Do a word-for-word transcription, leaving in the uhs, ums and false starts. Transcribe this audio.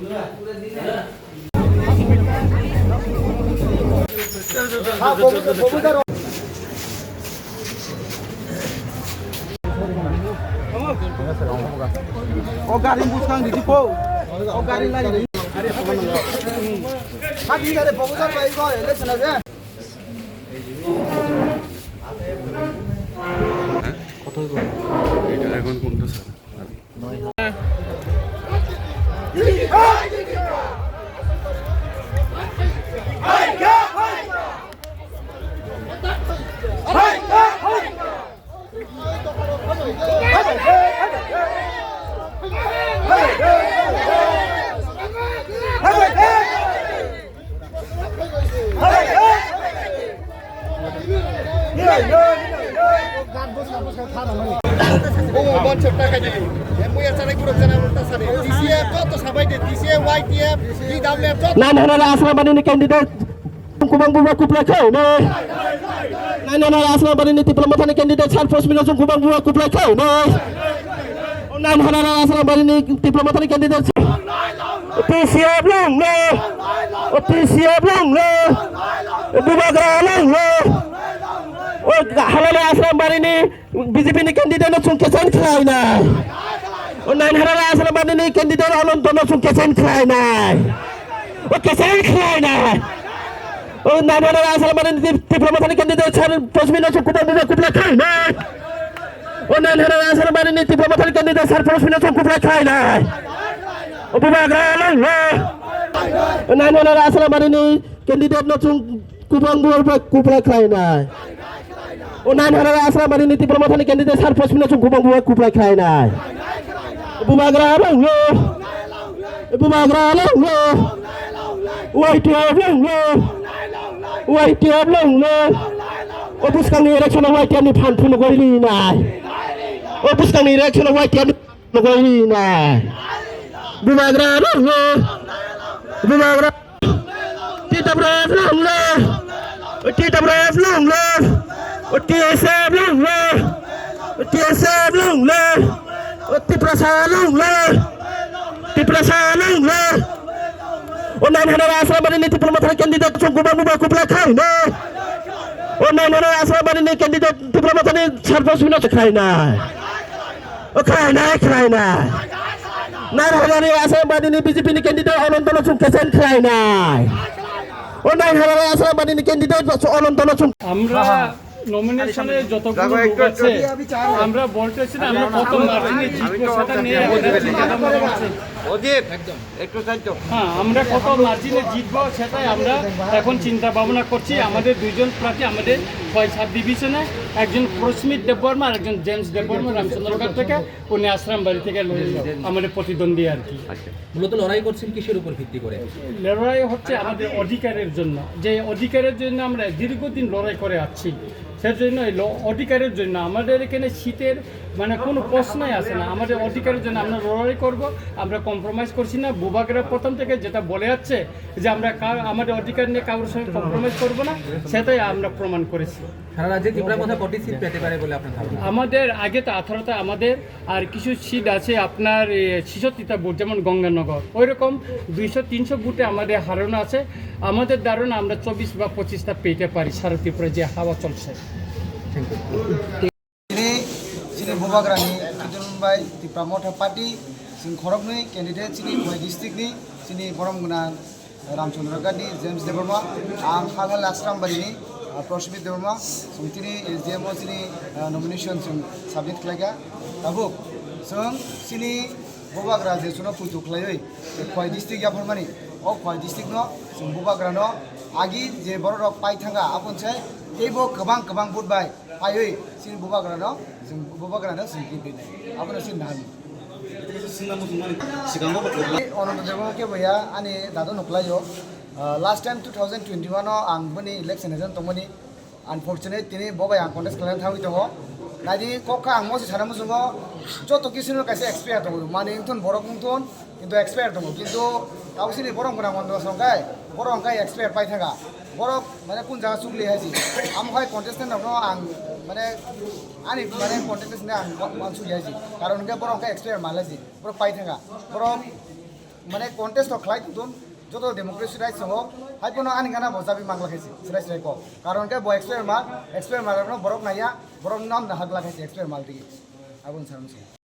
O gari buskang di tipo. O gari lari di. Hati gari proposal bai ko election ase. কত হইব? এটা এখন কোনটা sir? Nine hundred Asrambari ni candidate kubang buba kuplai khainai. Nine hundred Asrambari ni Tipra Mothani candidate sar Posmino chung kubang buba kuplai khainai. Nine hundred Asrambari ni Tipra Mothani candidate T C F long no. O T C F long no. Bubagra long no. O halale Asrambari ni B J P ni candidate no chung kechen khlainai. O nine hundred Asrambari ni candidate Ananto no chung kechen khlainai. O kechen khlainai. O nine hundred Asrambari ni Tipra Mothani candidate sar Posmino chung kubang buba kuplai khainai. O nine hundred Asrambari ni Tipra Mothani candidate sar Posmino chung kuplai khlainai. O Bubagra long no. O nine hundred Asrambari ni candidate no chung kubang buba kuplai khlainai. O nine hundred Asrambari ni Tipra Mothani candidate sar Posmino chung kubang buba kuplai khlainai. Bubagra long no. Bubagra long no. Y T F long no. Y T F long no. O buskang ni election o Y T F ni phan phunugwi rinai. O buskang ni election o Y T F ni phunugwi rinai. Bubagra long no. Bubagra. T W F long no. T W F long no. T S F long no. T S F long no. Tiprasa long no. Tiprasa long no. O nine hundred Asrambari ni Tipra Mothani candidate chung kubang buba kuplai khainai. O nine hundred Asrambari ni candidate Tipra Mothani sar Posmino khlainai. O khlainai, khlainai. Nine hundred Asrambari ni B J P ni candidate Ananto no chung kechen khlainai. O nine hundred Asrambari ni candidate Ananto no chung আমরা নমিনেশনে যতগুলো লোক আছে, আমরা বলতেছি না আমরা কত মার্জিনে জিতবো, সেটা নিয়ে আমাদের চিন্তা ভাবনা করছি। অজিত, একদম একটু সাইড দাও। হ্যাঁ, আমরা কত মার্জিনে জিতবো সেটাই আমরা এখন চিন্তা ভাবনা করছি। আমাদের দুইজন প্রার্থী আমাদের ছয় সাব ডিভিশনে, একজন প্রস্মিত দেববর্মা আর একজন জেমস দেববর্মা রামচন্দ্রগড় থেকে, উনি আশ্রম বাড়ি থেকে লড়ে-, আমাদের প্রতিদ্বন্দ্বী আর কি। আচ্ছা, মূলত লড়াই করছেন কিসের উপর ভিত্তি করে? লড়াই হচ্ছে আমাদের অধিকারের জন্য, যে অধিকারের জন্য আমরা দীর্ঘদিন লড়াই করে আসছি। সেজন্য এই ল-, অধিকারের জন্য আমাদের এখানে সিটের মানে কোনো প্রশ্নই আসে না। আমাদের অধিকারের জন্য আমরা লড়াই করব, আমরা কম্প্রোমাইজ করছি না। বুবাগরা প্রথম থেকে যেটা বলে যাচ্ছে যে আমরা কা-, আমাদের অধিকার নিয়ে কারোর সঙ্গে কম্প্রোমাইজ করব না, সেটাই আমরা প্রমাণ করেছি। সারা রাজ্যে তিপ্রা মথা কটি সিট পেতে পারে বলে আপনার ধারণা? আমাদের আগে তো আঠারোটা আমাদের, আর কিছু সিট আছে আপনার, এ, ছেষট্টিটা ভোট, যেমন গঙ্গানগর, ওইরকম দুইশো তিনশো ভোটে আমাদের হারানো আছে। আমাদের ধারণা আমরা চব্বিশ বা পঁচিশটা পেতে পারি সারা ত্রিপুরা যে হাওয়া চলছে। Thank you. Tini chini bubagrani Kidulbai Tipra Motha Party chini khoroknwi candidate chini Khowai district ni chini borom gwnang Ramchandra Gandhi, James Debbarma, ang Halhal Asrambari ni, ah, Prashmit Debbarma, chwng tini S D M o chini, ah, nomination chwng submit khlaikha. Tabuk chwng chini bubagra je chwngno puitu khlaiwi Khowai district yapharmani, o Khowai district no chwng bubagra no agi je borok rok pai thangkha, aboni se teibo kwbang kwbang vote bai paiwi chini bubagrano, chwng bubagrano chwng gift rinai. Abono chini nahani. Sikango bo kwbla. Ananta Debbarma khe boya ani dadu nuklaio. Ah, last time two thousand twenty-one o ang boni election agent tongmani. Unfortunate tini bo bai ang contest khlaina thangwi tongo. Naidi kok kha ang mosi sana muchungo joto kisino kaisa experience tongo. Mani wngthun borok wngthun. Kintu expire tongo, kintu tabuk chini borok gwnang mantong song khai, borok hwnkhe expire pai thangkha. Borok mane kun jaga chukli hai si. Amo hai contestant rokno ang mane ani mane contestant ni ang wa-, wansuk ya si. Karon hwnkhe borok hwnkhe expire mal hai si. Borok pai thangkha. Borok Mane contest rok khlai tongthun, joto democracy rights tongo, hai phano ani gana bo chabi mangla khaisi, srai srai kok. Karon khe bo expire mal, expire mal rokno borok naiya, borok nam na hagla khaisi expire mal di. Aboni sanung se.